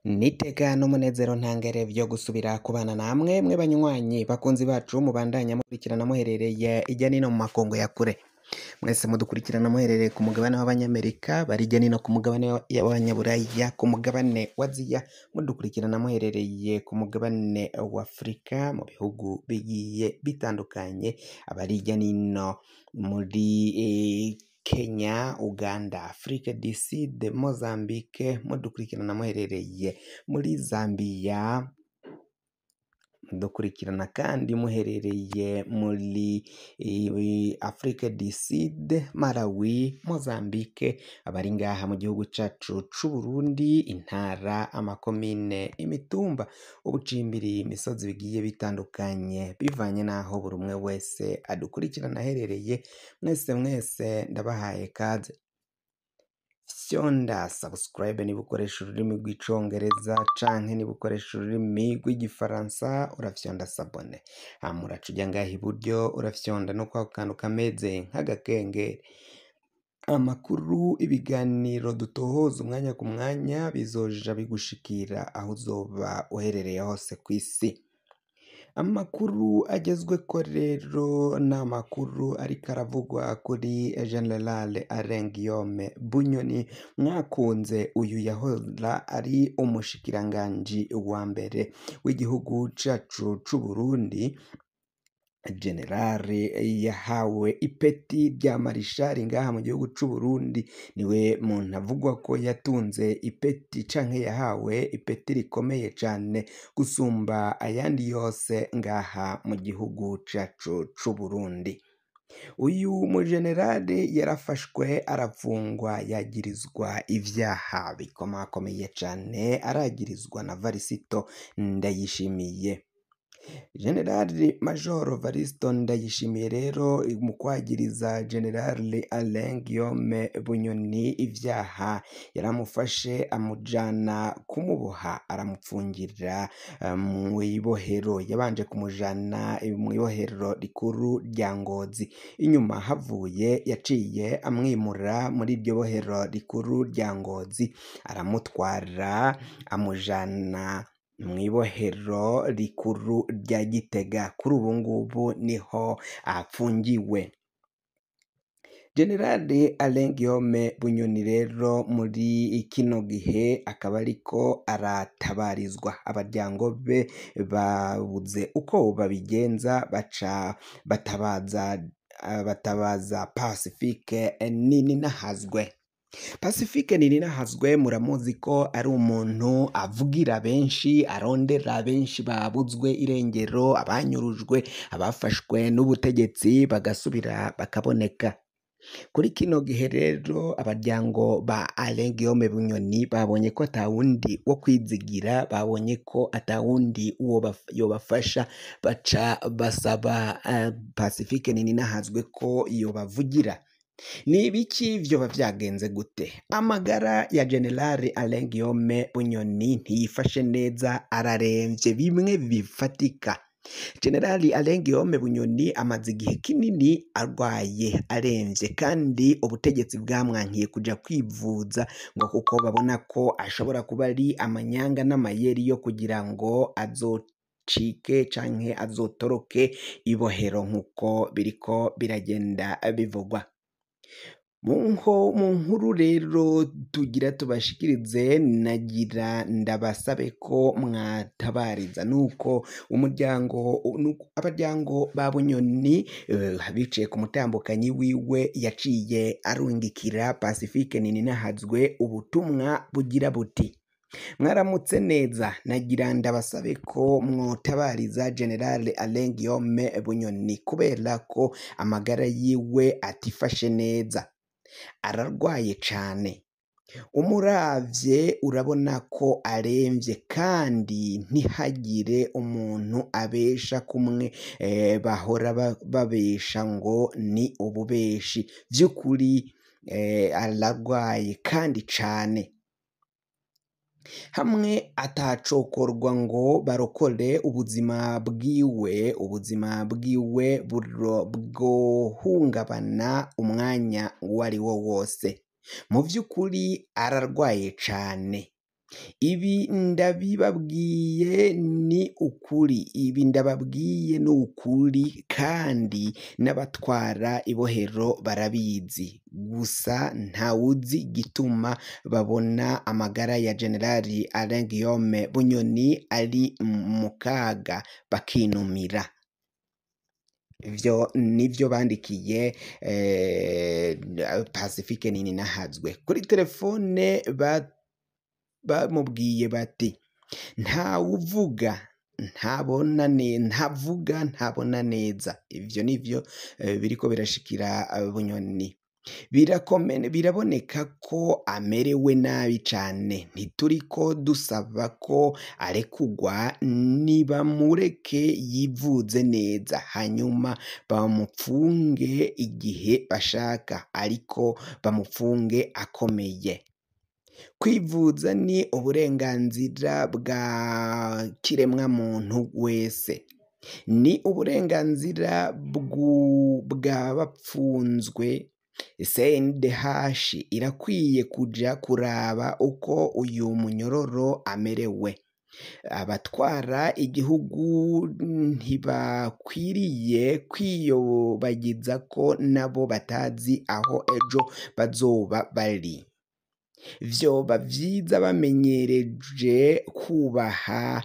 Niteka n'umunezero ntangere vyo gusubira kubana namwe mwe banywanyi bakunzi bacu mubandanya mukurikirana muherereye irya nino mu makungu ya kure. Mwese mudukurikirana muherereye ku mugabane w'Abanyamerika, bari irya nino ku mugabane w'Abanyaburaya, ku mugabane wa Aziya, mudukurikirana muherereye ku mugabane wa Afurika mu bihugu bigiye bitandukanye, abari irya nino muri Kenya, Uganda, Afrique du Sud, Mozambique, mudukurikirana muherereye muri Zambia, mudukurikirana kandi muherereye muri Afrique du Sud, Malawi, Mozambique, abari ngaha mu gihugu cacu c'Uburundi, intara, amakomine, imitumba, ubucimbiri, imisozi bigiye bitandukanye, bivanye n'aho buri umwe wese adukurikirana aherereye, mwese mwese ndabahaye kaze. Fyonda subscribe niba ukoresha ururimi rw'icongereza canke niba ukoresha ururimi rw'igifaransa urafyonda s'abonner, hama uraca uja ngaha iburyo urafyonda no kwako kantu kameze nk'agakengeri. Amakuru, ibiganiro dutohoza umwanya ku mwanya bizoja bigushikira aho uzoba uherereye hose kw'isi. Amakuru agezweko rero ni amakuru ariko aravugwa kuri General Alain Guillaume Bunyoni. Mwakunze uyu yahora ari umushikiranganji wa mbere w'igihugu cacu c'Uburundi. General yahawe ipeti rya marishari ngaha mu gihugu c'Uburundi, niwe muntu avugwa ko yatunze ipeti canke yahawe ipeti rikomeye cane gusumba ayandi yose ngaha mu gihugu cacu c'Uburundi. Uyu mujenerali yarafashwe arafungwa yagirizwa ivyaha bikomakomeye cane, aragirizwa na Varisito Ndayishimiye. General Major Varisito Ndayishimiye rero mu kwagiriza General Alain Guillaume Bunyoni ivyaha, yaramufashe amujana kumuboha aramupfungira mw'ibohero. Yabanje kumujana mw'ibohero rikuru rya Ngozi, inyuma havuye yaciye amwimura muri iryo bohero rikuru rya Ngozi, aramutwara amujana mw'ibohero rikuru rya Gitega. Kuri ubu ngubu niho apfungiwe. General Alain Guillaume Bunyoni rero muri kino gihe akaba ariko aratabarizwa, abaryango be babuze uko babigenza, baca batabaza Pacifique Nininahazwe. Pacifique Nininahazwe muramuzi ko ari umuntu avugira benshi, arondera benshi babuzwe irengero, abanyurujwe, abafashwe n'ubutegetsi bagasubira bakaboneka. Kuri kino gihe rero abaryango ba Alain Guillaume Bunyoni babonye ko atawundi wo kwizigira, babonye ko atawundi yobafasha, baca basaba Pacifique Nininahazwe ko yobavugira. Ni ibiki vyoba vyagenze gute? Amagara ya General Alain Guillaume Bunyoni ntiyifashe neza, araremvye bimwe bifatika. General Alain Guillaume Bunyoni amaze igihe kinini arwaye aremvye, kandi ubutegetsi bwamwankiye kuja kwivuza ngo kuko babona ko ashobora kuba ari amanyanga n'amayeri yo kugira ngo azocike canke azotoroke ibohero nk'uko biriko biragenda bivugwa. Mu nkuru rero tugira tubashikirize, nagira ndabasabe ko mwatabariza nuko umuryango, abaryango ba Bunyoni biciye ku mutambukanyi wiwe yaciye arungikira Pacifique Nininahazwe ubutumwa bugira buti: mwaramutse neza, nagira ndabasabe ko mwotabariza General Alain Guillaume Bunyoni kubera ko amagara yiwe atifashe neza, ararwaye cane. Umuravye urabona ko aremvye, kandi ntihagire umuntu abesha kumwe bahora babesha ngo ni ububeshi. Vy'ukuri ararwaye kandi cane. Hamwe atacokorwa ngo barokore ubuzima bwiwe, ubuzima bwiwe bwohungabana umwanya uwo ari wo wose. Mu vy'ukuri ararwaye cane. Ibi ndabibabwiye ni ukuri, ibi ndababwiye ni ukuri, kandi n'abatwara ibohero barabizi. Gusa ntawuzi igituma babona amagara ya Generali Alain Guillaume Bunyoni ari mu kaga bakinumira. Ivyo nivyo bandikiye Pacifique Nininahazwe kuri telefone. Bamubwiye bati: "Ntawuvuga ntabona, ntavuga ntabona neza." Ivyo nivyo biriko birashikira Bunyoni. Biraboneka ko amerewe nabi cane. Ntituriko dusaba ko arekugwa, nibamureke yivuze neza, hanyuma bamupfunge igihe bashaka, ariko bamupfunge akomeye. Kwivuza ni uburenganzira bwa kiremwamuntu wese, ni uburenganzira bw'abapfunzwe. CNDH irakwiye kuja kuraba uko uyu munyororo amerewe. Abatwara igihugu ntibakwiriye kwiyobagiza ko nabo batazi aho ejo bazoba bari. Vyoba vyiza bamenyereje kubaha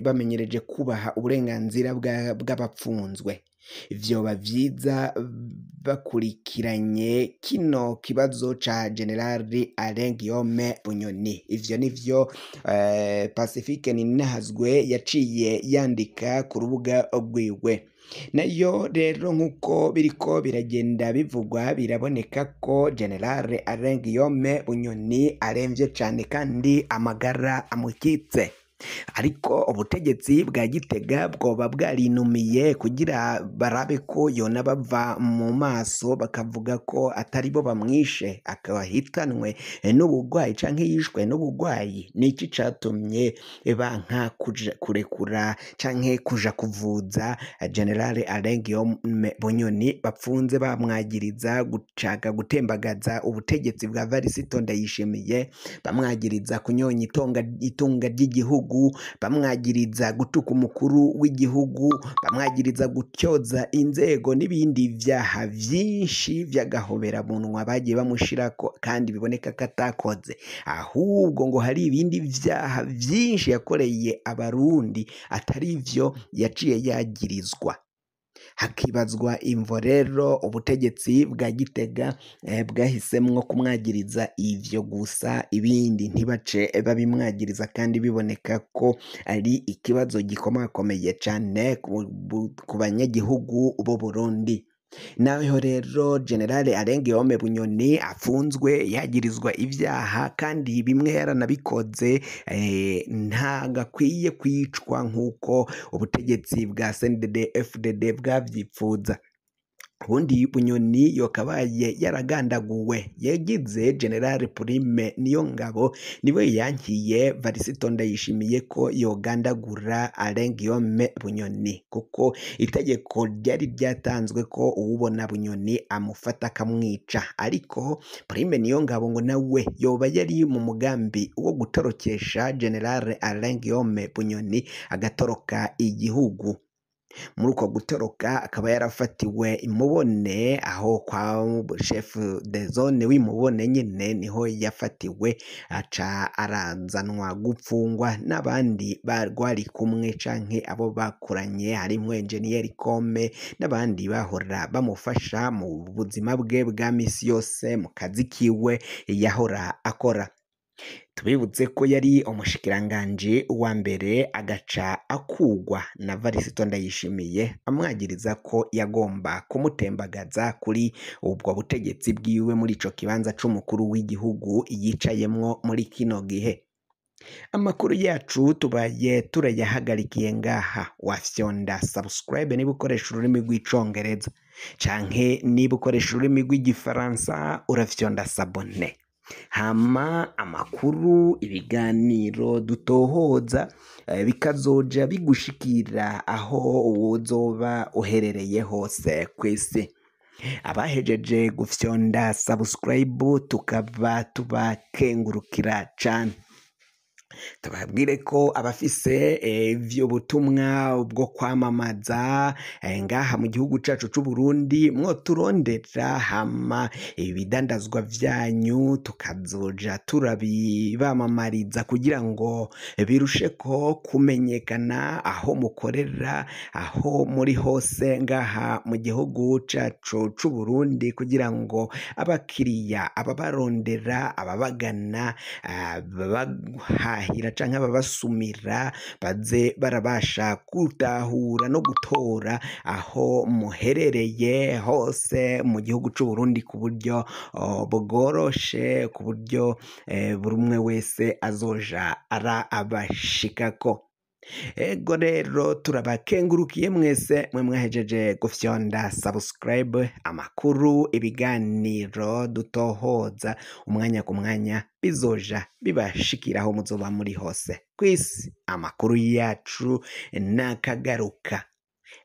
bamenyereje kubaha uburenganzira bw'abapfunzwe. Vyoba vyiza bakurikiranye kino kibazo ca Generali Alain Guillaume Bunyoni. Ivyo nivyo Pacifique Nininahazwe yaciye yandika ku rubuga rwiwe. Nayo rero, nk'uko biriko biragenda bivugwa, biraboneka ko General Alain Guillaume Bunyoni aremvye cane kandi amagara amukitse, ariko ubutegetsi bwa Gitega bwoba bwarinumiye kugira barabe ko yona bava mu maso, bakavuga ko atari bo bamwishe, akahitanwe n'ubugwayi canke yishwe n'ubugwayi. Niki catumye banka kuja kurekura canke kuja kuvuza General Alain Guillaume Bunyoni bapfunze bamwagiriza gushaka gutembagaza ubutegetsi bwa Varisito Ndayishimiye, bamwagiriza kunyonya itunga ry'igihugu, bamwagiriza gutuka umukuru w'igihugu, bamwagiriza gutyoza inzego n'ibindi vyaha vyinshi vy'agahoberabunwa bagiye bamushirako kandi biboneka ko atakoze, ahubwo ngo hari ibindi vyaha vyinshi yakoreye Abarundi atari ivyo yaciye yagirizwa? Hakibazwa imvo rero ubutegetsi bwa Gitega bwahisemwo kumwagiriza ivyo gusa, ibindi ntibace babimwagiriza, kandi biboneka ko ari ikibazo gikomakomeye cane ku banyagihugu b'u Burundi. Naho rero General Alain Guillaume Bunyoni afunzwe yagirizwa ivyaha kandi bimwe yaranabikoze, ntago akwiye kwicwa nk'uko ubutegetsi bwa CNDD FDD bwavyipfuza. Ubundi Bunyoni yokabaye yaragandaguwe. Yagize General Prime Niyongabo niwe yankiye Varisito Ndayishimiye ko yogandagura Alain Guillaume Bunyoni, kuko itegeko ryari ryatanzwe ko uwubona Bunyoni amufata akamwica. Ariko Prime Niyongabo ngo nawe yoba yari mu mugambi wo gutorokesha General Alain Guillaume Bunyoni agatoroka igihugu. Muri uko gutoroka akaba yarafatiwe imubone, aho kwa chef de zone w'Imubone nyene niho yafatiwe, aca arazanwa gupfungwa n'abandi barwari kumwe canke abo bakoranye, harimwo Engineer Kome n'abandi bahora bamufasha mu buzima bwe bwa misi yose mu kazi kiwe yahora akora. Tubibutse ko yari umushikiranganji wa mbere, agaca akugwa na Varisito Ndayishimiye amwagiriza ko yagomba kumutembagaza kuri ubwo butegetsi bwiwe muri ico kibanza c'umukuru w'igihugu yicayemwo muri kino gihe. Amakuru yacu tubaye turayahagarikiye ngaha. Wafyonda subscribe niba ukoresha ururimi rw'Icongereza, canke niba ukoresha ururimi rw'Igifaransa urafyonda s'abonner, hama amakuru, ibiganiro dutohoza bikazoja bigushikira aho wozoba uherereye hose kw'isi. Abahejeje gufyonda subscribe tukaba tubakengurukira cane. Tubabwire ko abafise ivyo butumwa bwo kwamamaza ngaha mu gihugu cacu c'Uburundi mwoturondera, hama ibidandazwa vyanyu tukazoja turabibamamariza kugira ngo birusheko kumenyekana aho mukorera, aho muri hose ngaha mu gihugu cacu c'Uburundi, kugira ngo abakiriya, ababarondera, ababagana, ababahahira canke ababasumira baze barabasha gutahura no gutora aho muherereye hose mu gihugu c'Uburundi ku buryo bworoshe, ku buryo buri umwe wese azoja arabashikako. Ego rero turabakengurukiye mwese mwe mwahejeje gufyonda subscribe, amakuru, ibiganiro dutohoza umwanya ku mwanya bizoja bibashikiraho muzoba muri hose kw'isi. Amakuru yacu nakagaruka,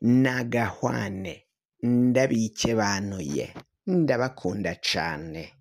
nagahwane, ndabikebanuye, ndabakunda cane.